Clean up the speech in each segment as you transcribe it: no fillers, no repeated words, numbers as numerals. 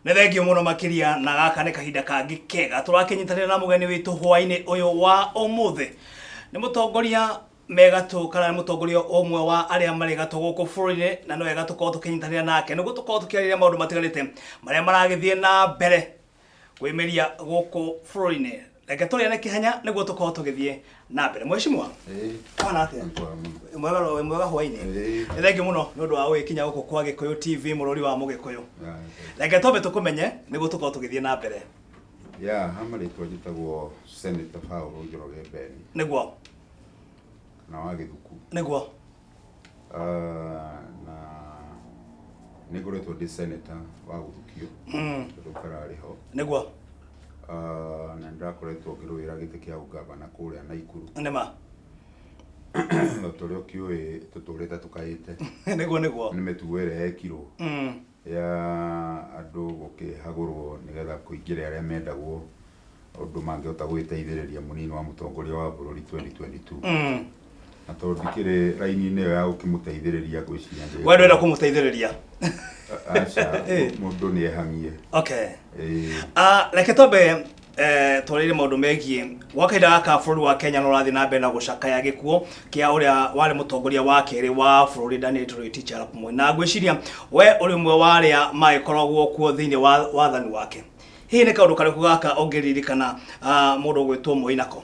Nĩ thengio mũno makĩria, na gaka nĩ kahinda kangĩ kega tũrakĩnyitanĩra na mũgeni witũ hwainĩ ũyũ wa ũmũthĩ. Nĩ mũtongoria megatũ kana nĩ mũtongoria ũmwe wa arĩa marĩ gatũ gũkũ bũrũri-inĩ, na nĩ wega tũkorwo tũkĩnyitanĩra nake nĩguo tũkorwo tũkĩarĩrĩria maũndũ matiganĩte marĩa maragĩthiĩ na mbere kwĩmeria gũkũ bũrũri-inĩ. Reke tũrĩane kĩhanya nĩguo tũkorwo tũgĩthiĩ na mbere. Mheshimiwa, kwana atĩa? Mwega, wĩ mwega hwainĩ? Nĩ thengiũ mũno nĩ ũndũ wa gũgĩkinya gũkũ kwa Gĩkũyũ TV, mũrũri wa Mũgĩkũyũ. Reke twambe tũkũmenye nĩguo tũkorwo tũgĩthiĩ na mbere. Ya, ha marĩtwa njĩtagwo Senator Paul Njoroge Beni. Nĩguo. Kana wa Gĩthuku. Nĩguo. Ah, na nĩ ngoretwo ndĩ senator wa gũthukio tondũ kararĩ ho. Nĩguo. Ah, na nĩ ndĩrakoretwo ngĩrũĩra gĩtĩ kĩa ũngavana kũrĩa Naikuru. Nĩma. Ta ũrĩa ũkĩũĩ tũtũrĩte tũkaĩte. Nĩguo, nĩguo. Nĩ mĩtugo ĩrĩa yekirwo ya andũ gũkĩhagũrwo nĩgetha kũingĩre arĩa mendagwo ũndũ mangĩhota gwĩteithĩrĩria mũnini wa mũtongoria wa bũrũri 2022. Na tondũ ndikĩrĩ raini-inĩ ĩyo ya gũkĩmũteithĩrĩria, ngwĩciria ndĩ- We ndwenda kũmũteithĩrĩria? Aca, mũndũ nĩ ehang'ie. Okay. Ĩĩ. Ah, reke twambe twarĩrie maũndũ megiĩ gwa kahinda gaka bũrũri wa Kenya no ũrathiĩ na mbere na gũcakaya gĩkuũ kĩa ũrĩa warĩ mũtongoria wa kerĩ wa bũrũri Daniel Toroitich arap Moi, na ngwĩciria we ũrĩ ũmwe wa arĩa magĩkoragwo kuo thĩinĩ wa wathani wake. Hihi nĩ kaũndũ karĩkũ gaka ũngĩririkana mũndũ ũgwĩtwo Moi nako?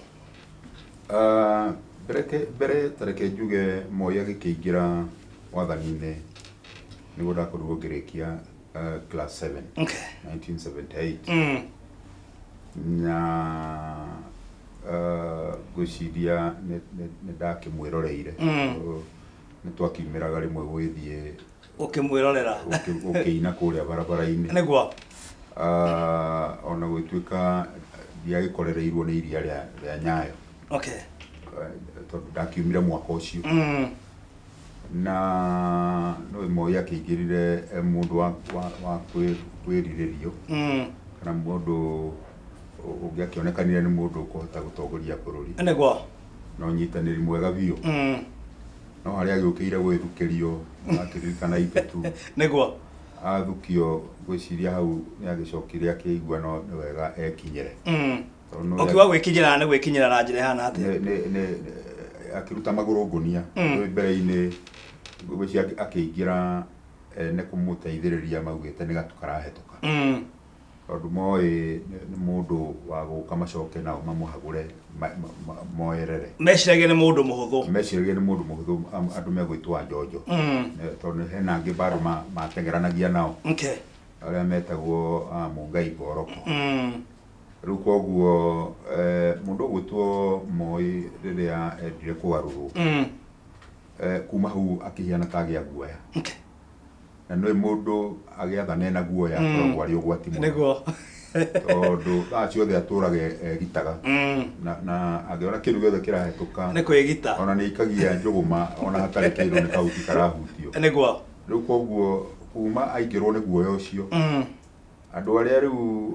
Ah, mbere ta reke njuge Moi agĩkĩingĩra wathani-inĩ nĩguo ndakorirwo ngĩrĩkia class 7 1978. Na ngwĩciria nĩ ndakĩmwĩroreire. Nĩ twakiumĩraga rĩmwe gũgĩthiĩ Ũkĩmwĩrorera. Gũkĩina kũrĩa barabara-inĩ. Nĩguo. Ah, ona gũgĩtuĩka ndiagĩkorereirwo nĩ iria rĩa Nyayo. Tondũ ndakiumire mwaka ũcio. Na no Moi akĩingĩrire e mũndũ wa kwĩrirĩrio kana mũndũ ũngĩakĩonekanire nĩ mũndũ ũkũhota gũtongoria bũrũri. Nĩguo. Na ũnyitanĩri mwega biũ. No harĩa agĩũkĩire gwĩthukĩrio, akĩririkana itetu. Nĩguo. Athukio, ngwĩciria hau nĩ agĩcokire akĩigua no nĩ wega ekinyĩre. Tondũ no Ũkiuga gwĩkinyĩra nĩ gwĩkinyĩra na njĩra ĩhana atĩa? Akĩruta magũrũ ngũnia. Mbere-inĩ ngwĩciria akĩingĩra ene kũmũteithĩrĩria maugĩte nĩ gatu karahĩtũka. Tondũ moĩ nĩ mũndũ wa gũka macoke nao mamũhagũre moerere. Meciragia nĩ mũndũ mũhũthũ. Meciragia nĩ mũndũ mũhũthũ, andũ megwĩtwo njonjo. Tondũ hena angĩ bado mateng'eranagia nao. Arĩa metagwo Mũngai Ngoroko. Rĩu koguo mũndũ ũgwĩtwo Moi rĩrĩa endire kũgarũrwo, kuma hau akĩhiana ta agĩa guoya. Na nĩ mũndũ agĩathana ena guoya akoragwo arĩ ũgwati mũno. Tondũ thaa ciothe atũraga egitaga. Na angĩona kĩndũ gĩothe kĩrahĩtũka, Nĩ kwĩgita. Ona nĩ aikagia njũgũma ona hatarĩ kĩndũ nĩ kahuti karahutio. Rĩu koguo kuma aingĩrwo nĩ guoya ũcio, andũ arĩa rĩu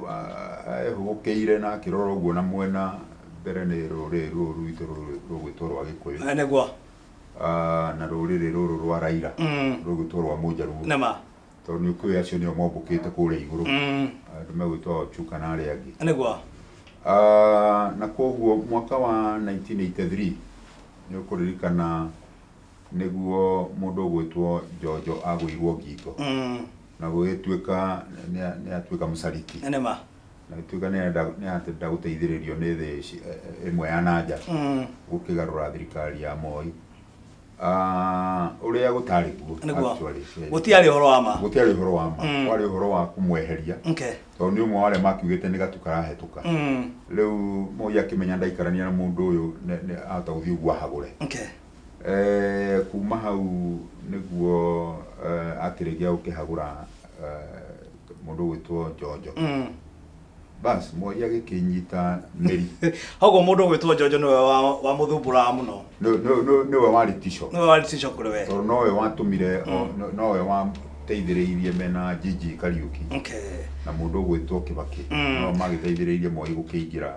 ehũgũkĩire na akĩrora ũguo na mwena mbere nĩ rũrĩrĩ rũrũ rwitũ rũgwĩtwo rwa Gĩkũyũ. Nĩguo. Na rũrĩrĩ rũrũ rwa Raila rũgwĩtwo rwa Mũnjaruo. Nĩma. Tondũ nĩ ũkĩũĩ acio nĩo mombũkĩte kũrĩa igũrũ. Andũ megwĩtwo Ochuka na arĩa angĩ. Nĩguo. Na koguo mwaka wa 1983 nĩ ũkũririkana nĩguo mũndũ ũgwĩtwo Njonjo agũirwo ngingo. Na gũgĩtuĩka nĩ atuĩka mũcariti. Nĩma. Na gĩtuĩka nĩ arenda gũteithĩrĩrio nĩ thĩ ĩmwe ya nanja gũkĩgarũra thirikari ya Moi. Ah, ũrĩa gũtarĩ guo. Nĩguo. Actually. Gũtiarĩ ũhoro wa ma. Gũtiarĩ ũhoro wa ma. Kwarĩ ũhoro wa kũmweheria. Tondũ nĩ ũmwe wa arĩa makiugĩte nĩ gatu karahĩtũka. Rĩu Moi akĩmenya ndaikarania na mũndũ ũyũ nĩ ahota gũthiĩ ũguo ahagũre. Kuma hau nĩguo akĩrĩkia gũkĩhagũra mũndũ ũgwĩtwo Njonjo. Bas, Moi agĩkĩnyita mĩri. Koguo mũndũ ũgwĩtwo Njonjo nĩwe wamũthumbũraga mũno. Nĩwe warĩ tico. Nĩwe warĩ tico kũrĩ we. Tondũ nowe watũmire, nowe wateithĩrĩirie mena Gigi Kariuki. Na mũndũ ũgwĩtwo Kibaki. No magĩteithĩrĩirie Moi gũkĩingĩra,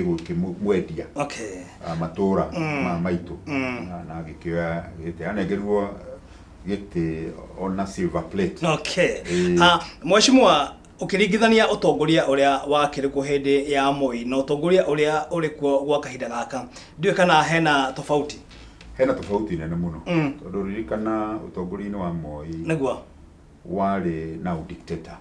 gũkĩmwendia matũra ma maitũ. Na agĩkĩoya gĩtĩ. Anengerirwo Gĩtĩ ona silver plate. Okay. Ah, mheshimiwa, ũkĩringithania ũtongoria ũrĩa wakĩrĩ kuo hĩndĩ ya Moi na ũtongoria ũrĩa ũrĩ kuo gwa kahinda gaka, ndiũĩ kana hena tofauti? Hena tofauti nene mũno. Tondũ ririkana ũtongoria-inĩ wa Moi warĩ na ũdictator.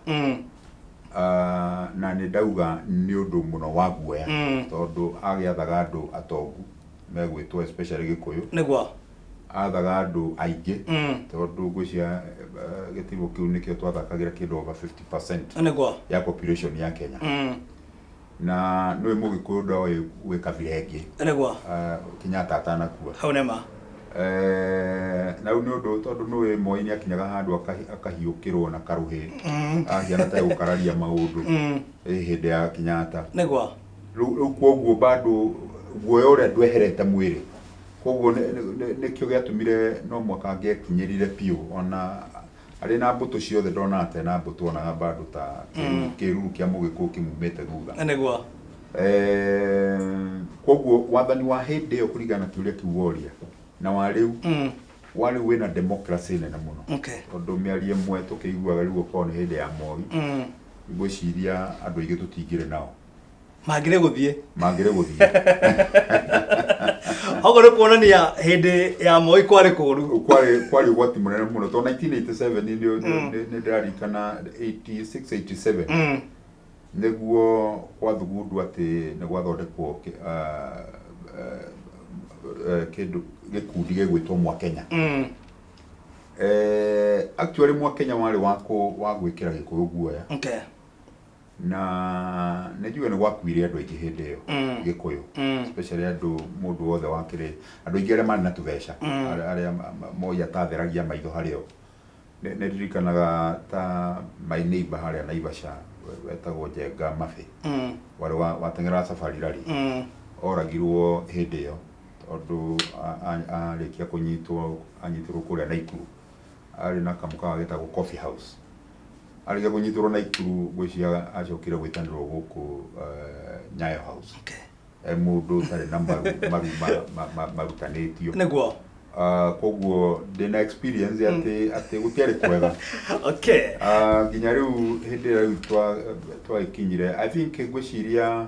Ah, na nĩ ndauga nĩ ũndũ mũno wa guoya. Tondũ agĩathaga andũ atongu megwĩtwo, especially Gĩkũyũ. Athaga andũ aingĩ. Tondũ ngwĩciria gĩtigo kĩu nĩkĩo twathakagĩra kĩndũ over 50% ya population ya Kenya. Na nĩũĩ Mũgĩkũyũ ndoĩ gwĩ kabira ĩngĩ. Kenyatta atanakua. Hau nĩ ma. Na rĩu nĩ ũndũ tondũ nĩũĩ Moi nĩ akinyaga handũ akahiũkĩrwo na karũhĩ. Ahiana ta egũkararia maũndũ. Hĩndĩ ya Kenyatta. Rĩu kwoguo bado guoya ũrĩa ndweherete mwĩrĩ. Koguo nĩkĩo gĩatũmire no mwaka angĩekinyĩrire biũ ona arĩ na mbũtũ ciothe ndonaga ta ena mbũtũ, onaga bado ta kĩruru kĩa Mũgĩkũyũ kĩmumĩte thutha. Koguo wathani wa hĩndĩ ĩyo kũringana na kĩũria kĩu woria na wa rĩu, wa rĩu wĩna democracy nene mũno. Tondũ mĩario ĩmwe tũkĩiguaga rĩu okorwo nĩ hĩndĩ ya Moi, ngwĩciria andũ aingĩ tũtingĩrĩ nao. Mangĩrĩ gũthiĩ. Mangĩrĩ gũthiĩ. Oguo nĩ kuonania hĩndĩ ya Moi kwarĩ kũru. Kwarĩ ũgwati mũnene mũno tondũ 1987 nĩ ndĩraririkana 86 87 nĩguo gwathugundwo atĩ nĩ gwathondekwo kĩndũ gĩkundi gĩgwĩtwo Mwakenya. Actually Mwakenya warĩ wa gwĩkĩra Gĩkũyũ guoya. Na nĩ njuge nĩ gwakuire andũ aingĩ hĩndĩ ĩyo. Gĩkũyũ. Especially andũ mũndũ wothe wakĩrĩ andũ aingĩ arĩa marĩ na tũbeca. Arĩa Moi atatheragia maitho harĩ o. Nĩ ndirikanaga ta my neighbor harĩa Naivasha wetagwo Njenga Mabĩ. Warĩ wateng'eraga Safari Rally. Oragirwo hĩndĩ ĩyo tondũ arĩkia kũnyitwo anyitirwo kũrĩa Naikuru. Arĩ na kamũkawa getagwo Coffee House. Arĩkia kũnyitĩrwo Naikuru ngwĩciria acokire gwĩtanĩrwo gũkũ Nyayo House. E mũndũ ũtarĩ na maru maru marutanĩtio. Koguo ndĩna experience atĩ gũtiarĩ kwega. Nginya rĩu hĩndĩ ĩrĩa rĩu twagĩkinyire, I think ngwĩciria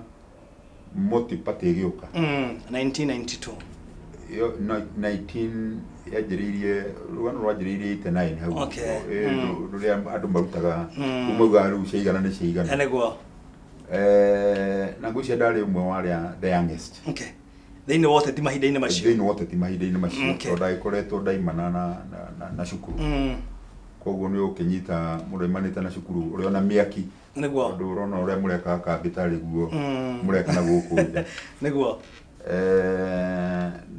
multi-party ĩgĩũka. 1992. Yo, no, 19 yanjĩrĩirie rũgano rwanjĩrĩirie 89 hau. Rũrĩa andũ marutaga maugaga rĩu ciaigana nĩ ciaigana. Na ngwĩciria ndarĩ ũmwe wa arĩa the youngest. Thĩinĩ wa ũteti mahinda-inĩ macio. Thĩinĩ wa ũteti mahinda-inĩ macio. Tondũ ndagĩkoretwo ndaimana na cukuru. Koguo nĩ ũkĩnyita mũndũ aimanĩte na cukuru ũrĩ ona mĩaki. Tondũ ũrona ũrĩa mũreka kambĩ tarĩ guo mũreka na gũkũ nja.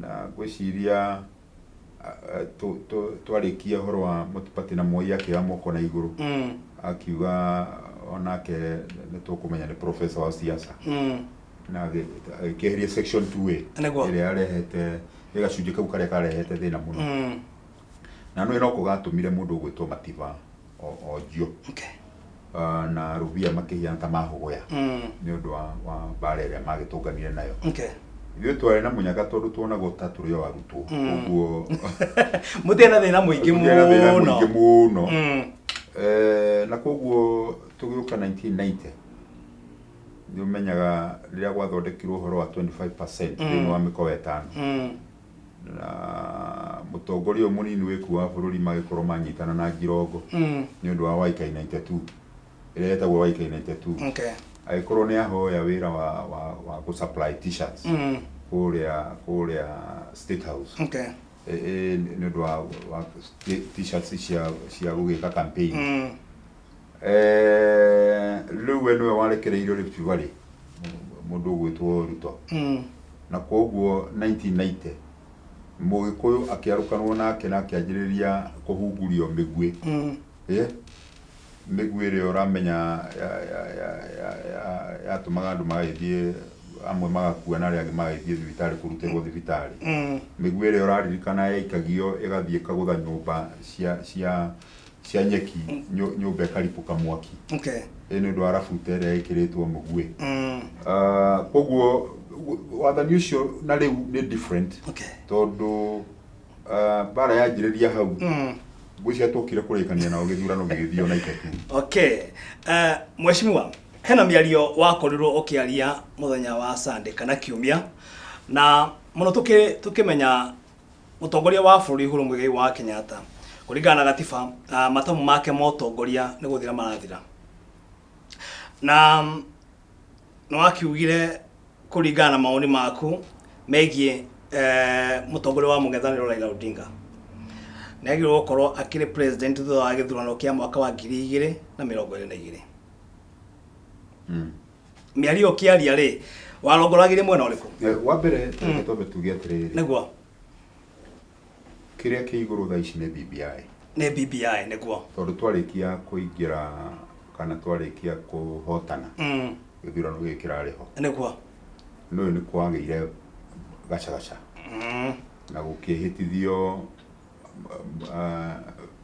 Na ngwĩciria twarĩkia ũhoro wa multi-party na Moi akĩoya moko na igũrũ. Akiuga onake nĩ tũkũmenya nĩ professor wa siasa. Na agĩkĩeheria section 2A. Ĩrĩa yarehete gacunjĩ kau karĩa karehete thĩna mũno. Na nĩ no kũgatũmire mũndũ ũgwĩtwo Mativa onjio. Na Rubia makĩhiana ta mahũgũya. Nĩ ũndũ wa mbara ĩrĩa magĩtũnganire nayo. Ithuĩ twarĩ na mũnyaka tondũ tuonagwo ta tũrĩ o arutwo. Ũguo Mũtiarĩ na thĩna mũingĩ Tũtiarĩ na thĩna mũno. mũingĩ mũno. Na koguo tũgĩũka 1990 nĩ ũmenyaga rĩrĩa gwathondekirwo ũhoro wa 25% thĩinĩ wa mĩkoa ĩtano. Na mũtongoria ũyũ mũnini wĩku wa bũrũri magĩkorwo manyitana na Njirongo nĩ ũndũ wa YK 92 ĩrĩa yetagwo YK 92. Agĩkorwo nĩ ahoya wĩra wa gũ supply t-shirts kũrĩa State House. Nĩ ũndũ wa t-shirts cia gũgĩka campaign. Rĩu we nĩwe warekereirio Rift Valley mũndũ ũgwĩtwo Ruto. Na koguo 1990 Mũgĩkũyũ akĩarũkanwo nake na akĩanjĩrĩria kũhungurio mĩguĩ. Mĩguĩ ĩrĩa ũramenya yatũmaga andũ magagĩthiĩ, amwe magakua na arĩa angĩ magagĩthiĩ thibitarĩ kũrutĩrwo thibitarĩ. Mĩguĩ ĩrĩa ũraririkana yaikagio ĩgathiĩ ĩkagũtha nyũmba cia nyeki, nyũmba ĩkaribũka mwaki. Ĩ nĩ ũndũ wa rabuta ĩrĩa ĩkĩrĩtwo mũguĩ. Koguo wathani ũcio na rĩu nĩ different. Tondũ mbara yanjĩrĩria hau. Ngwĩciria twokire kũrĩkania nao gĩthurano gĩgĩthio na iteti. Okay. Mheshimiwa, hena mĩario wakorirwo ũkĩaria mũthenya wa Sunday kana kiumia na mũno tũkĩmenya mũtongoria wa bũrũri Uhuru Muigai wa Kenyatta kũringana na gatiba matamu make ma ũtongoria nĩ gũthira marathira na nĩ wakiugire kũringana na mawoni maku megiĩ mũtongoria wa mũng'ethanĩro Raila Odinga nĩ agĩrĩirwo gũkorwo akĩrĩ president thutha wa gĩthurano kĩa mwaka wa 2022. Mĩario ũkĩaria rĩ, warongoragirie mwena ũrĩkũ? Wa mbere reke twambe tuge atĩrĩrĩ. Nĩguo. Kĩrĩa kĩ igũrũ thaa ici nĩ BBI. Nĩ BBI nĩguo. Tondũ twarĩkia kũingĩra kana twarĩkia kũhotana gĩthurano gĩkĩ kĩrarĩ ho. Nĩguo. Nĩũĩ nĩ kwagĩire gacagaca na gũkĩhĩtithio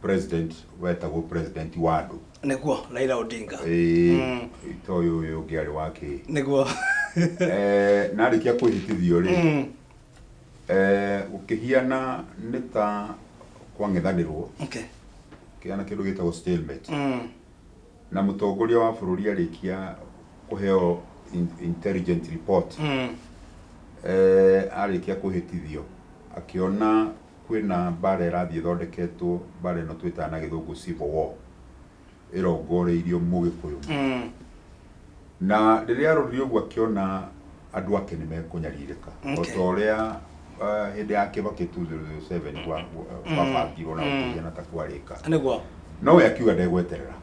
president wetagwo president wa andũ. Nĩguo Raila Odinga. Ĩĩ, to ũyũ ũyũ ũngĩ arĩ wa kĩ. Nĩguo. Na arĩkia kwĩhĩtithio rĩ, gũkĩhiana nĩ ta kwang'ethanĩrwo. Kĩhana kĩndũ gĩtagwo stalemate. Na mũtongoria wa bũrũri arĩkia kũheo intelligent report, arĩkia kwĩhĩtithio akĩona kwĩna mbara ĩrathiĩ ĩthondeketwo, mbara ĩno twĩtaga na gĩthũngũ civil war, ĩrongoreirio mũgĩkũyũ. Na rĩrĩa arorire ũguo akĩona andũ ake nĩ mekũnyarirĩka. O ta ũrĩa hĩndĩ ya Kibaki 2007 gwabangirwo na gũkĩhiana ta kwarĩka. Nĩguo. No we akiuga ndegweterera.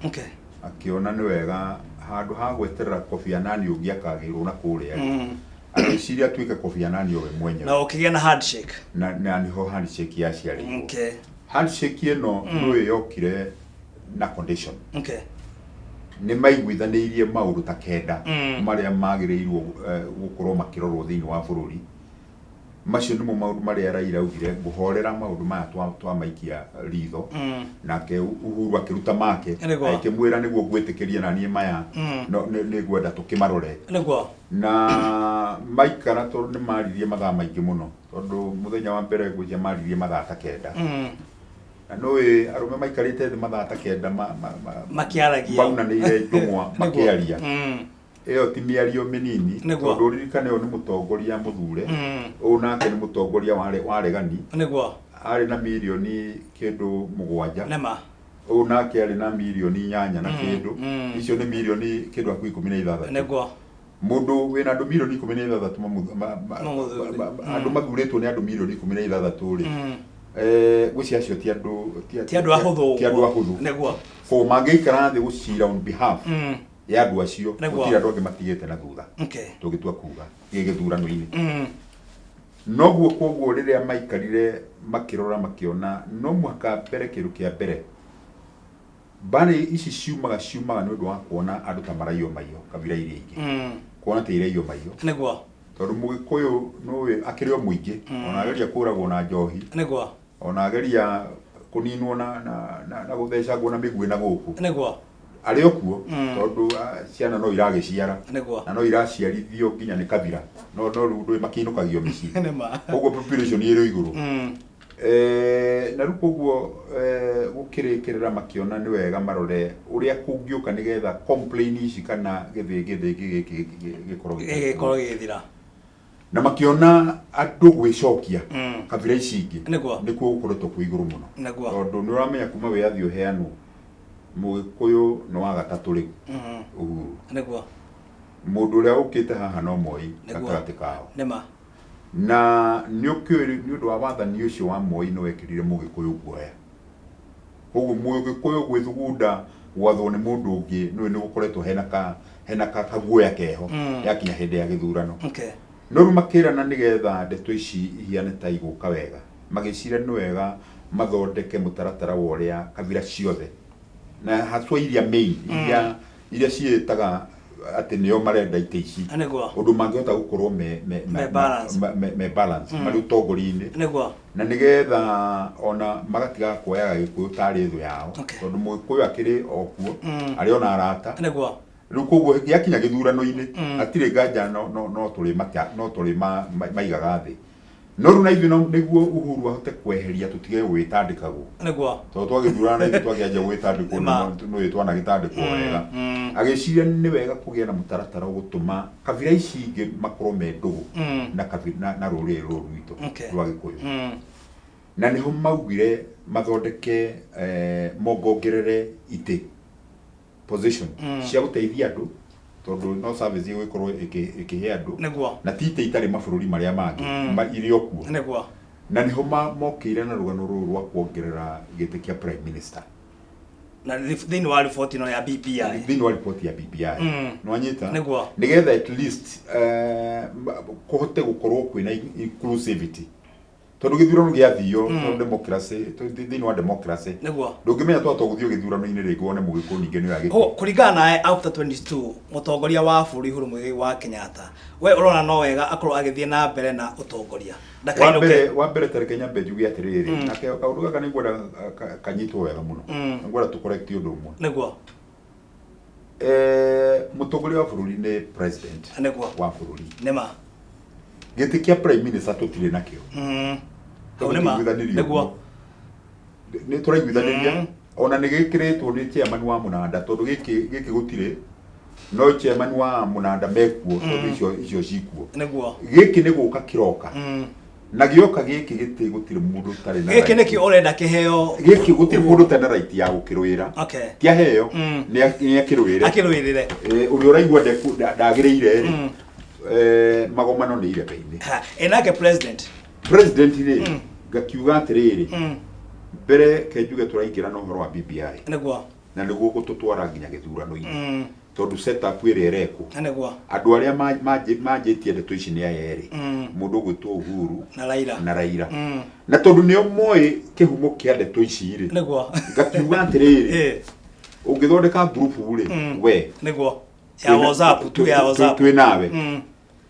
Akĩona nĩ wega handũ ha gweterera Kofi Annan ũngĩ akagĩrwo na kũrĩa rĩ, agĩciria atuĩke Kofi Annan o we mwenyewe. Na ũkĩgĩa na handshake. Na nĩho handshake yaciarĩirwo. Handshake ĩno nĩyo yokire na condition. Nĩ maiguithanĩirie maũndũ ta kenda marĩa magĩrĩirwo gũkorwo makĩrorwo thĩinĩ wa bũrũri. Macio nĩmo maũndũ marĩa Raila augire ngũhorera maũndũ maya twamaikia ritho. Nake Uhuru akĩruta make agĩkĩmwĩra nĩguo ngwĩtĩkĩria na niĩ maya nĩ ngwenda tũkĩmarore. Na maikara tondũ nĩ maririe mathaa maingĩ mũno, tondũ mũthenya wa mbere ngwĩciria maririe mathaa ta kenda. Na nĩũĩ arũme maikarĩte thĩ mathaa ta kenda Makĩaragia. maunanĩire njũng'wa makĩaria. Ĩyo ti mĩario mĩnini, tondũ ũririkane ũyũ nĩ mũtongoria mũthure, ũyũ nake nĩ mũtongoria wa regani. Arĩ na mirioni kĩndũ 7. Ũyũ nake arĩ na mirioni 8 na kĩndũ. Icio nĩ mirioni kĩndũ hakuhĩ 16. Mũndũ wĩna andũ mirioni 16 andũ mathurĩtwo nĩ andũ mirioni 16 rĩ, ngwĩciria acio ti andũ Ti andũ ahũthũ ti andũ ahũthũ. Koguo mangĩikara thĩ gũcira on behalf ya andũ acio, gũtirĩ andũ angĩ matigĩte na thutha. Tũngĩtua kuga gĩthurano-inĩ. Noguo koguo rĩrĩa maikarire makĩrora makĩona no mũhaka mbere kĩndũ kĩa mbere mbara ici ciumaga nĩ ũndũ wa kuona andũ ta maraiywo maiyo kabira iria ingĩ. Kuona ta iraiywo maiyo. Tondũ mũgĩkũyũ nĩũĩ akĩrĩ o mũingĩ, ona ageria kũragwo na njohi. Ona ageria kũninwo na gũthecangwo na mĩguĩ na gũkũ. Arĩ o kuo, tondũ ciana no iragĩciara. Na no iraciarithio nginya nĩ kabira. No rĩu ndũĩ makĩinũkagio mĩciĩ. Koguo population ĩrĩ igũrũ. Na rĩu koguo gũkĩrĩkĩrĩra makĩona nĩ wega marore ũrĩa kũngĩũka nĩgetha complain ici kana gĩthĩngĩ gĩkĩ gĩkorwo gĩkorwo gĩgĩthira. Na makĩona andũ gwĩcokia kabira ici ingĩ nĩkuo gũkoretwo kwĩ igũrũ mũno. Tondũ nĩ ũramenya kuma wĩyathi ũheanwo mũgĩkũyũ nĩ wa gatatũ rĩu Uhuru. Mũndũ ũrĩa ũkĩte haha no Moi gatagatĩ kao. Na nĩ ũkĩũĩ nĩ ũndũ wa wathani ũcio wa Moi nĩ wekĩrire mũgĩkũyũ guoya. Koguo mũgĩkũyũ gwĩthugunda gwathwo nĩ mũndũ ũngĩ nĩũĩ nĩ gũkoretwo hena kaguoya keho yakinya hĩndĩ ya gĩthurano. No rĩu makĩrana nĩgetha ndeto ici ihiane ta igũka wega, magĩciria nĩ wega mathondeke mũtaratara wa ũrĩa kabira ciothe na haswa iria main, iria ciĩtaga atĩ nĩo marenda itĩ ici. Ũndũ mangĩhota gũkorwo Me balance. me balance, marĩ ũtongoria-inĩ. Na nĩgetha ona magatiga kuoyaga Gĩkũyũ tarĩ thũ yao. Tondũ Mũgĩkũyũ akĩrĩ o kuo, arĩ ona arata. Rĩu koguo gĩakinya gĩthurano-inĩ, hatirĩ nganja no tũrĩ maigaga thĩ. No rĩu na ithuĩ nĩguo Uhuru ahote kweheria tũtige gwĩtandĩkagwo, Nĩguo. Tondũ twagĩthurana na ithuĩ twakĩanjia gwĩtandĩkwo, nĩ twanagĩtandĩkwo wega, agĩciria nĩ wega kũgĩa na mũtaratara ũgũtũma kabira ici ingĩ makorwo me ndũgũ na na rũrĩrĩ rũrũ rwitũ rwa Gĩkũyũ. Na nĩho maugire mathondeke, mongongerere itĩ, position cia gũteithia andũ, tondũ no service ĩgũgĩkorwo ĩkĩhe andũ, na ti itĩ itarĩ mabũrũri marĩa mangĩ, irĩ o kuo. Na nĩho mokĩire na rũgano rũrũ rwa kuongerera gĩtĩ kĩa prime minister. Na thĩinĩ wa riboti ĩno ya BBI. Thĩinĩ wa riboti ya BBI. Nĩwanyita? Nĩguo. Nĩgetha at least kũhote gũkorwo kwĩna inclusivity, tondũ gĩthurano gĩathio, tondũ democracy, thĩinĩ wa democracy, ndũngĩmenya twahota gũthiĩ gĩthurano-inĩ rĩngĩ wone Mũgĩkũyũ ningĩ nĩoya gĩtĩ. Kũringana nawe, after 22 mũtongoria wa bũrũri Uhuru Muigai wa Kenyatta, we ũrona no wega akorwo agĩthiĩ na mbere na ũtongoria, ndakainũke? Wa mbere, ta reke nyambe njuge atĩrĩrĩ, na kaũndũ gaka nĩ ngwenda kanyitwo wega mũno. Nĩ ngwenda tũ correct ũndũ ũmwe. Mũtongoria wa bũrũri nĩ president wa bũrũri. Nĩma. Gĩtĩ kĩa prime minister tũtirĩ nakĩo. Hau nĩma. Tũiguithanĩrio ũguo. Nĩ tũraiguithanĩria? Ona nĩ gĩkĩrĩtwo nĩ chairman wa mũnanda, tondũ gĩkĩ gũtirĩ, no chairman wa mũnanda mekuo, tondũ icio cikuo. Gĩkĩ nĩ gũka kĩroka, na gĩoka gĩkĩ gĩtĩ gũtirĩ mũndũ ũtarĩ na Gĩkĩ right. Nĩkĩo ũrenda kĩheo? Gĩkĩ gũtirĩ mũndũ ũtarĩ na right ya gũkĩrũĩra. Kĩaheo, nĩ akĩrũĩre. Akĩrũĩrĩre. Ũrĩa ũraigua ndagĩrĩire rĩ, magomano nĩ irebe-inĩ. Ha, ĩ nake president? President rĩ, ngakiuga atĩrĩrĩ, mbere ke njuge tũraingĩra na ũhoro wa BBI, na nĩguo gũtũtwara nginya gĩthurano-inĩ, tondũ setup ĩrĩa ĩrekwo, andũ arĩa manjĩtie ndeto ici nĩ aya erĩ, mũndũ ũgwĩtwo Uhuru na Raila. Na Raila. Na tondũ nĩo moĩ kĩhumo kĩa ndeto ici rĩ, ngakiuga atĩrĩrĩ, ũngĩthondeka group rĩ, we Nĩguo, ya WhatsApp, tuge ya WhatsApp. Twĩ nawe,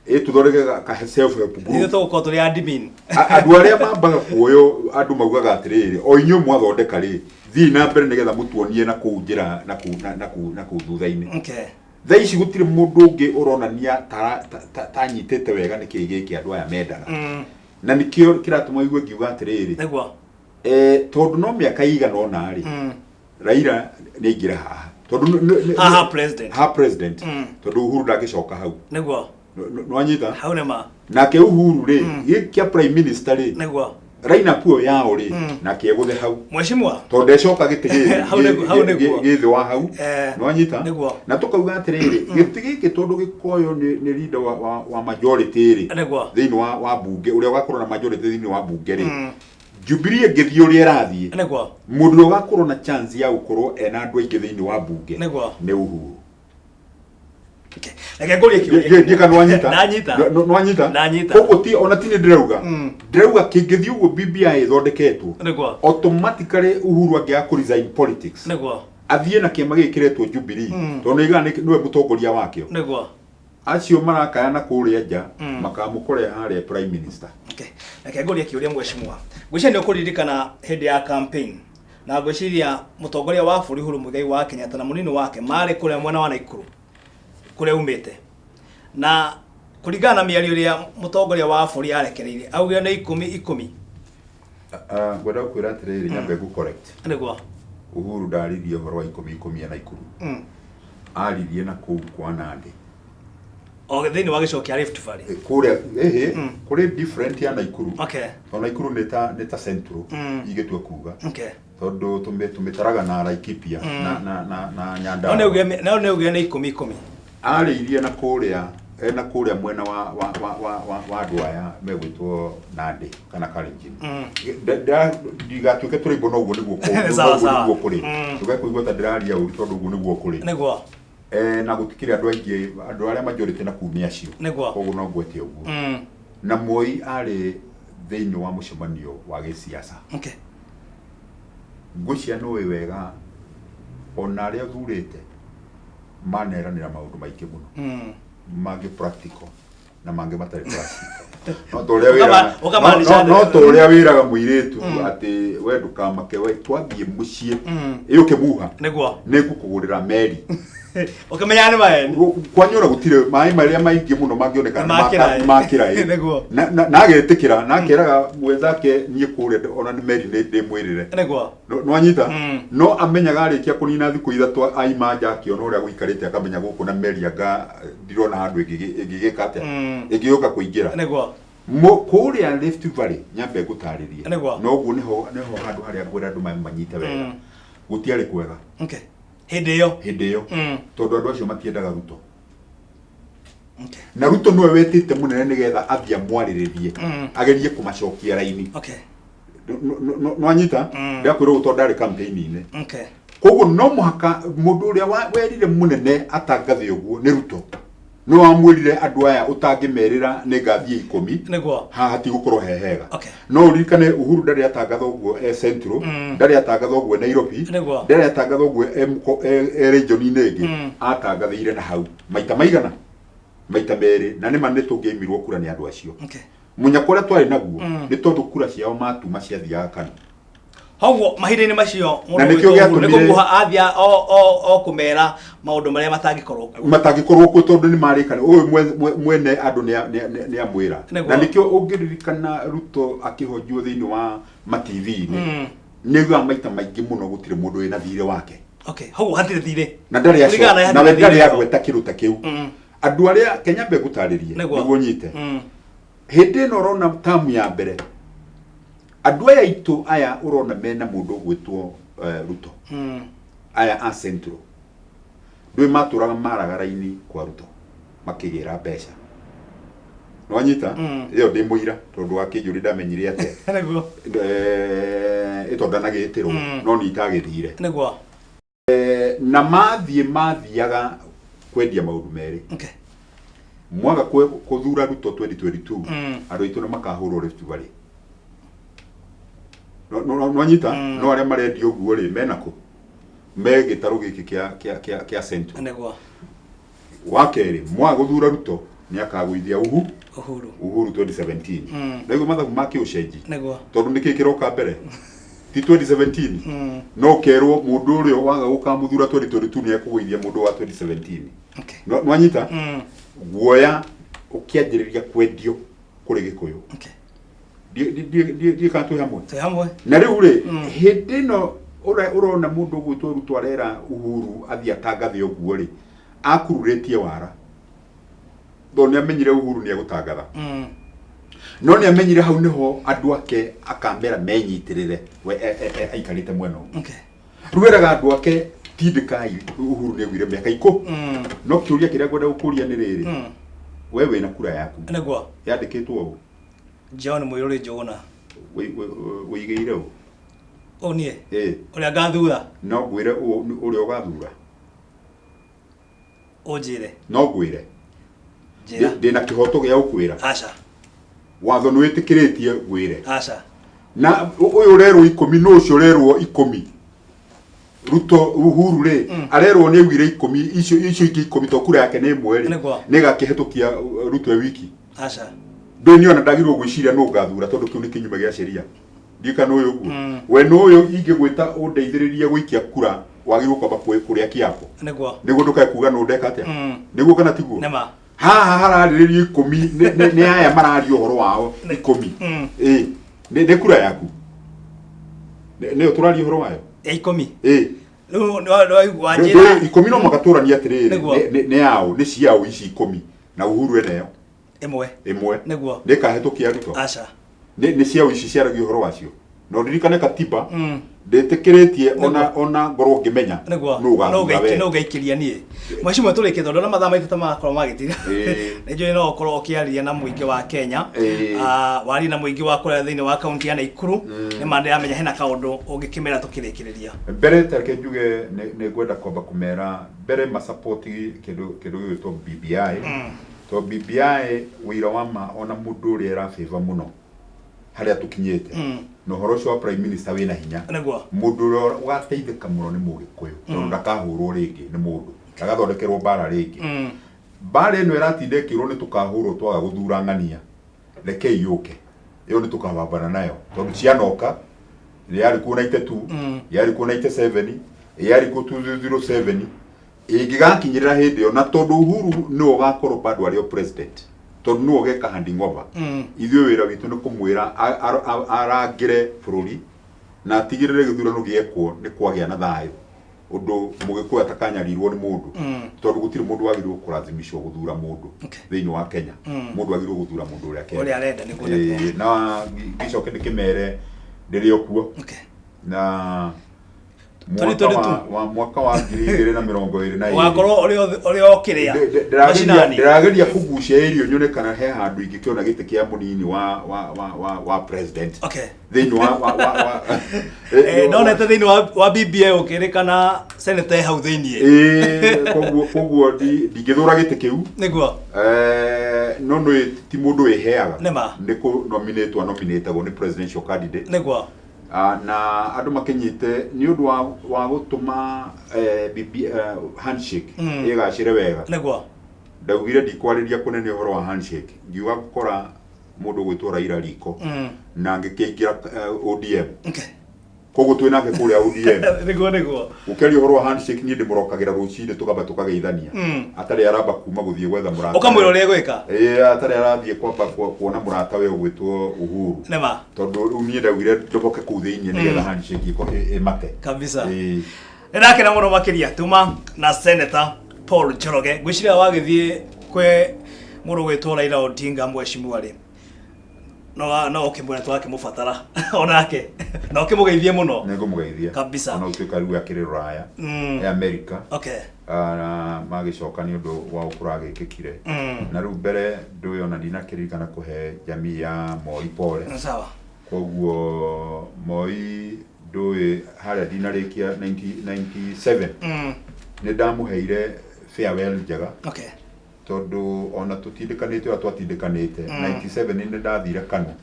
ĩ tũthondeke ka self help Ithuĩ group. Tũgũkorwo tũrĩ admin. Andũ arĩa mambaga kuoyo, andũ maugaga atĩrĩrĩ, o inyuĩ mwathondeka rĩ, thiĩi na mbere nĩgetha mũtuonie na kũu njĩra na kũu thutha-inĩ. Thaa ici gũtirĩ mũndũ ũngĩ ũronania ta anyitĩte wega nĩkĩĩ gĩkĩ andũ aya mendaga, na nĩkĩo kĩratũma igue ngiuga atĩrĩrĩ, tondũ no mĩaka ĩigana ũna rĩ, Raila nĩ aingĩra haha, tondũ Haha president. Ha president, tondũ Uhuru ndangĩcoka hau. Nĩwanyita? Hau nĩma. Nake Uhuru rĩ, gĩkĩ kĩa prime minister rĩ, lineup ĩyo yao rĩ, nake egũthe hau, Mheshimiwa. Tondũ ndecoka gĩtĩ gĩthĩ Hau nĩguo. Gĩ thĩ wa hau. Nĩwanyita? Nĩguo. Na tũkauga atĩrĩrĩ, gĩtĩ gĩkĩ tondũ Gĩkũyũ nĩ leader wa majority rĩ, thĩinĩ wa bunge, ũrĩa ũgakorwo na majority thĩinĩ wa bunge rĩ, Jubilee ĩngĩthiĩ ũrĩa ĩrathiĩ, mũndũ ũrĩa ũgakorwo na chance ya gũkorwo ena andũ aingĩ thĩinĩ wa bunge nĩ Uhuru. Okay. Reke ngũrie kĩũria. Ndiĩ kana nĩwanyita. Ndanyita. Nĩwanyita? Ndanyita. Koguo ti ona ti nĩ ndĩrauga, ndĩrauga kĩngĩthiĩ ũguo BBI ĩthondeketwo, automatically Uhuru angĩaga kũ resign politics, athiĩ na kĩama gĩkĩ kĩretwo Jubilee, tondũ nĩaigaga nĩwe mũtongoria wakĩo, acio marakaya na kũrĩa nja makamũkorea harĩa prime minister. Okay. Reke ngũrie kĩũria, mheshimiwa. Ngwĩciria nĩ ũkũririkana hĩndĩ ya campaign, na ngwĩciria mũtongoria wa bũrũri Uhuru Muigai wa Kenyatta na mũnini wake marĩ kũrĩa mwena wa Naikuru kũrĩa umĩte, na kũringana na mĩario ĩrĩa mũtongoria wa bũrũri arekereirie, augire nĩ ikũmi ikũmi. Ngwenda gũkwĩra atĩrĩrĩ, nyambe ngũ correct. Uhuru ndaririe ũhoro wa ikũmi ikũmi ya Naikuru, aririe na kũu kwa Nandi. O thĩinĩ wa gĩcigo kĩa Rift Valley. Kũrĩa ĩhĩ kũrĩ different ya Naikuru, tondũ Naikuru nĩ ta central, ingĩtua kuga, tondũ tũmĩtaraga na Laikipia na No Nyandarua. No nĩ augire nĩ ikũmi ikũmi. Arĩirie na kũrĩa mwena wa andũ aya megwĩtwo Nandi kana Kalenjin. Ndigatuĩke tũrĩmbo, no ũguo nĩguo Sawa, no ũguo sawa. nĩguo kũrĩ. Ndũkae kũigua ta ndĩraria ũru, tondũ ũguo nĩguo kũrĩ. Na gũtikĩrĩ andũ aingĩ, andũ arĩa majority na kuu nĩ acio. Koguo no ngwete ũguo. Na Moi arĩ thĩinĩ wa mũcemanio wa gĩsiasa. Ngwĩciria nĩ ũĩ wega ona arĩa ũthurĩte maneranĩra maũndũ maingĩ mũno, mangĩ practical na mangĩ matarĩ practical. No ta ũrĩa Ũkamaanisha no ta ũrĩa wĩraga mũirĩtu atĩ we ndũkamake, we twathiĩ mũciĩ ĩ ũkĩmuha, nĩ ngũkũgũrĩra meri. Ũkĩmenya nĩ maheni. Kwanyora gũtirĩ maĩ marĩa maingĩ mũno mangĩoneka Nĩ ma kĩraĩ. ma kĩraĩ. Nĩguo. Na agetĩkĩra na akeraga mwenzake niĩ kũrĩa ona nĩ meri nĩ ndĩmwĩrĩre. Nĩguo. Nĩwanyita? Mm. No amenyaga arĩkia kũnina thikũ 3 aima nja akĩona ũrĩa gũikarĩte akamenya gũkũ na meri anga ndirona handũ ĩngĩgĩka atĩa ĩngĩũka kũingĩra. Nĩguo. Kũrĩa Rift Valley nyambe ngũtarĩrie. Nĩguo. Noguo nĩho handũ harĩa ngwenda andũ manyite wega. Gũtiarĩ kwega. Okay. Hĩndĩ ĩyo. Hĩndĩ ĩyo. Tondũ andũ acio matiendaga Ruto. Na Ruto nĩwe wetĩte mũnene nĩgetha athiĩ amwarĩrĩrie. Agerie kũmacokia raini. Nwanyita? Ndakwĩra ũguo tondũ ndarĩ campaign-inĩ. Koguo no mũhaka mũndũ ũrĩa werire mũnene atangathe ũguo nĩ Ruto. Nĩ wamwĩrire andũ aya ũtangĩmerĩra nĩ ngathiĩ 10. Nĩguo. Haha hatigũkorwo he hega. No ũririkane Uhuru ndarĩ atangatha ũguo e Central, ndarĩ atangatha ũguo e Nairobi, Nĩguo. ndarĩ atangatha ũguo e region-inĩ ĩngĩ. Atangathĩire na hau maita maigana? Maita merĩ. Na nĩma nĩ tũngĩaimirwo kura nĩ andũ acio. Mũnyaka ũrĩa twarĩ naguo nĩ tondũ kura ciao matuma ciathiaga KANU. Koguo mahinda-inĩ macio Na mũndũ nĩkĩo ũgwĩtwo Uhuru nĩ gĩatũmire- kũguha athiĩ o kũmera maũndũ marĩa matangĩkorwo kuo. Matangĩkorwo kuo tondũ nĩ marĩkana ũyũ mwene andũ nĩ amwĩra. Nĩguo. Na nĩkĩo ũngĩririkana Ruto akĩhonjwo thĩinĩ wa ma T V-inĩ, nĩ augaga maita maingĩ mũno gũtirĩ mũndũ wĩna thirĩ wake. Okay, hau hatirĩ thirĩ. Na ndarĩ Kũringana na acoka, na we hatirĩ ndarĩ thirĩ. agweta kĩndũ ta kĩu. Andũ arĩa Kenya mbe ngũtarĩrie Nĩguo. nĩguo nyite. Hĩndĩ ĩno ũrona tamu ya mbere andũ aya aitũ aya ũrona mena mũndũ ũgwĩtwo Ruto. Aya a Central ndũĩ matũraga maragara-inĩ kwa Ruto makĩgĩra mbeca. Nĩwanyita? Ĩyo ndĩ mũira tondũ wa kĩnjũri ndamenyire atĩa. Nĩguo. Ĩto ndanagĩtĩrwo no nĩ itagĩthire. Nĩguo. Na mathiĩ mathiaga kwendia maũndũ merĩ. Mwaga kũthura Ruto 2022, andũ aitũ nĩ makahũrwo Rift Valley. Nwanyita? No arĩa marendia ũguo rĩ, mena kũ? Me gĩtarũ gĩkĩ kĩa Central. Nĩguo. Wa kerĩ, mwaga gũthura Ruto nĩ akagũithia Uhuru. Uhuru 2017. Naiguo mathabu ma kĩũcenji. Nĩguo. Tondũ nĩkĩ kĩroka mbere? Ti 2017. No kerwo mũndũ ũrĩa waga gũkamũthura 2022 nĩ ekũgũithia mũndũ wa 2017. Nwanyita? Guoya ũkĩanjĩrĩria kwendio kũrĩ Gĩkũyũ. Ndiĩ kana twĩ hamwe? Twĩ hamwe. Na rĩu rĩ, hĩndĩ ĩno ũrona mũndũ ũgwĩtwo Ruto arera Uhuru athiĩ atangathe ũguo rĩ, akururĩtie wara. Tondũ nĩ amenyire Uhuru nĩ egũtangatha. No nĩ amenyire hau nĩho andũ ake akamera menyitĩrĩre we aikarĩte mwena ũmwe. Rĩu eraga andũ ake tindĩkai Uhuru nĩ augire mĩaka ikũ. No kĩũria kĩrĩa ngwenda gũkũria nĩ rĩrĩ, we wĩna kura yaku. Nĩguo. Yandĩkĩtwo ũũ. John Mũirũrĩ Njũgũna. Wĩigĩire ũ? Ũ niĩ? Ĩĩ. Ũrĩa ngathura? No ngwĩre ũrĩa ũgathura. Ũnjĩre. No ngwĩre. Njĩra. Ndĩna kĩhoto gĩa gũkwĩra. Aca. Watho nĩ wĩtĩkĩrĩtie ngwĩre. Aca. Na ũyũ ũrerwo 10, nũ ũcio ũrerwo 10? Ruto Uhuru rĩ, arerwo nĩ augire 10, icio ingĩ 10 to kura yake nĩ ĩmwe rĩ, Nĩguo. nĩ ĩgakĩhetũkia Ruto e wiki. Aca. Ndũĩ niĩ ona ndagĩrĩirwo gwĩciria nũ ngathura tondũ kĩu nĩ kĩnyume gĩa sheria. Ndiũĩ kana ũyũ ũguo. We nũ ũyũ ingĩgwĩta ũndeithĩrĩrie gũikia kura wagĩrĩirwo kwamba kũrĩa kĩapo. Nĩguo. Nĩguo ndũkae kuga nũ ndeka atĩa. Nĩguo kana tiguo? Nĩma. Haha hararĩrĩrio 10, nĩ aya mararia ũhoro wao 10. Ĩĩ. Nĩ kura yaku. Nĩyo tũraria ũhoro wayo? Ya 10. Ĩĩ. Rĩu nĩ wanjĩra. Ndũĩ 10 no mũhaka tũranie atĩrĩrĩ, Nĩguo. nĩ yaũ, nĩ ciaũ ici 10 na Uhuru eneyo. Ĩmwe. Ĩmwe. Nĩguo. Nĩ ĩkahĩtũkia Ruto. Aca. Nĩ ciaũ ici ciaragia ũhoro wacio. Na ũririkane katiba ndĩtĩkĩrĩtie ona ngorwo ngĩmenya Nĩguo. nũ ũgathura we. Nũ ũgaikĩria niĩ. Mheshimiwa tũrĩkie tondũ na mathaa maitũ ta magakorwo magĩthira. Nĩ njũĩ no ũkorwo ũkĩaria na mũingĩ wa Kenya. Warie na mũingĩ wa kũrĩa thĩinĩ wa kaunti ya Naikuru. Nĩ ma ndĩramenya hena kaũndũ ũngĩkĩmera tũkĩrĩkĩrĩria. Mbere ta reke njuge nĩ ngwenda kwamba kũmera mbere ma support kĩndũ gĩgwĩtwo BBI. Tondũ BBI ũira wa ma ona mũndũ ũrĩa ĩrabĩba mũno harĩa tũkinyĩte. Na ũhoro ũcio wa prime minister wĩna hinya. Nĩguo. Mũndũ ũrĩa ũgateithĩka mũno nĩ Mũgĩkũyũ, tondũ ndakahũrwo rĩngĩ nĩ mũndũ, ndagathondekerwo mbara rĩngĩ. Mbara ĩno ĩratinda ĩkĩrwo nĩ tũkahũrwo twaga gũthura ng'ania, rekei yũke. Ĩyo nĩ tũkabambana nayo, tondũ cianoka, yarĩ kuo 92, yarĩ kuo 97, yarĩ kuo 2007. Ĩngĩgakinyĩrĩra hĩndĩ ĩyo, na tondũ Uhuru nĩwe ũgakorwo bado arĩ o president, tondũ nĩwe ũgeka handing over, ithuĩ wĩra witũ nĩ kũmwĩra arangĩre bũrũri na atigĩrĩre gĩthurano gĩekwo nĩ kwagĩa na thayũ, ũndũ Mũgĩkũyũ atakanyarirwo nĩ mũndũ, tondũ gũtirĩ mũndũ wagĩrĩirwo kũrathimicwo gũthura mũndũ thĩinĩ wa Kenya. Mũndũ agĩrĩirwo gũthura mũndũ ũrĩa akenda. Ũrĩa arenda, nĩguo, nĩguo. Ĩĩ, na ngĩcoke ndĩkĩmere ndĩrĩ o kuo na mwaka wa mwaka wa 2022 Ũgakorwo ũrĩ o kĩrĩa Ndĩrageria ndĩrageria kũgucia irio nyone kana he handũ ingĩkĩona gĩtĩ kĩa mũnini wa president thĩinĩ wa Ndonete thĩinĩ wa BBI ũkĩrĩkana senator hau thĩinĩ. Ĩĩ, koguo ndingĩthũra gĩtĩ kĩu. No nĩ ti mũndũ wĩheaga. Nĩma. Nĩ kũ nominate nominatagwo nĩ presidential candidate. Na andũ makĩnyite nĩ ũndũ wa gũtũma BB, handshake ĩgacĩre wega. Ndaugire ndikwarĩria kũnene ũhoro wa handshake, ngiuga gũkora mũndũ ũgwĩtwo Raila riko na ngĩkĩingĩra ODM. Koguo twĩ nake kũrĩa ODM. Nĩguo nĩguo. Ũkĩaria ũhoro wa handshake, niĩ ndĩmũrokagĩra rũcinĩ, tũkamba tũkageithania atarĩ aramba kuma gũthiĩ gwetha mũrata. Ũkamwĩra ũrĩa egwĩka. Ĩĩ, atarĩ arathiĩ kwamba kuona mũrata we ũgwĩtwo Uhuru. Tondũ rĩu niĩ ndaugire ndoboke kũu thĩinĩ nĩgetha handshake ĩmate. Kabisa. Ĩĩ. Nĩ ndakena mũno makĩria tuma na Senator Paul Njoroge. Ngwĩciria wagĩthiĩ kwĩ mũndũ ũgwĩtwo Raila Odinga, mheshimiwa rĩ, no ũkĩmwĩra twakĩmũbatara onake na ũkĩmũgeithie mũno. Nĩngũmũgeithia. Kabisa. Ona gũtuĩka rĩu akĩrĩ rũraya, e America. Na magĩcoka nĩ ũndũ wa ũkũragĩkĩkire na rĩu mbere ndũĩ ona ndinakĩririkana kũhe jamii ya Moi pole. Koguo Moi ndũĩ harĩa ndinarĩkia 1997 nĩ ndamũheire farewell njega, tondũ ona tũtindĩkanĩte ũrĩa twatindĩkanĩte 97 nĩ ndathire Kanu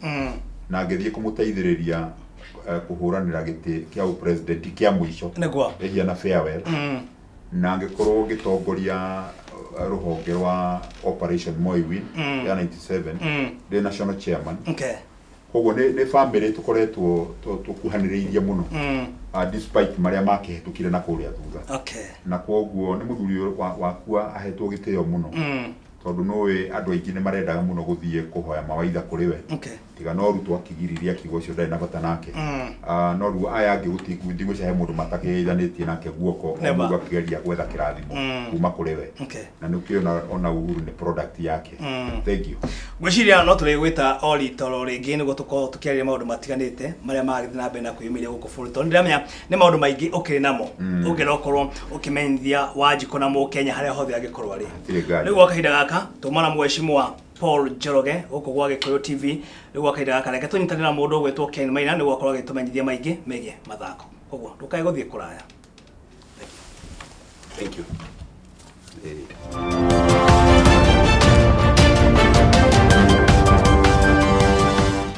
na ngĩthiĩ kũmũteithĩrĩria kũhũranĩra gĩtĩ kĩa ũpresident kĩa mũico ĩhiana farewell, na ngĩkorwo ngĩtongoria rũhonge rwa Operation Moi Win ya 97 ndĩ national chairman. Koguo nĩ family tũkoretwo tũkuhanĩrĩirie mũno, despite marĩa makĩhĩtũkire na kũrĩa thutha. Na koguo nĩ mũthuri wakua ahetwo gĩtĩo mũno, tondũ nũĩ andũ aingĩ nĩ marendaga mũno gũthiĩ kũhoya mawaitha kũrĩ we, tiga no Ruto akĩgiririe akiuga ũcio ndarĩ na bata nake. Ah, no rĩu aya angĩ ndigwĩciria he mũndũ matakĩgeithanĩtie nake guoko o Never. Mũndũ akĩgeria gwetha kĩrathimo kuma kũrĩ we. Na nĩkĩo ona Uhuru nĩ product yake. Thank you. Ngwĩciria no tũrĩgwĩta o rita oro rĩngĩ nĩguo tũkorwo tũkĩarĩria maũndũ matiganĩte marĩa maragĩthiĩ na mbere na kwĩyumĩria gũkũ bũrũri, tondũ nĩndĩramenya nĩ maũndũ maingĩ ũkĩrĩ namo ũngĩenda gũkorwo ũkĩmenyithia Wanjikũ na Mũkenya harĩa hothe angĩkorwo arĩ. Hatirĩ nganja. Rĩu gwa kahinda gaka tuma na mheshimiwa Paul Njoroge gũkũ gwa Gĩkũyũ TV. Rĩu gwa kahinda gaka reke tũnyitanĩre na mũndũ ũgwĩtwo Ken Maina nĩguo akorwo agĩtũmenyithia maingĩ megiĩ mathako. Koguo ndũkae gũthiĩ kũraya. Thank you.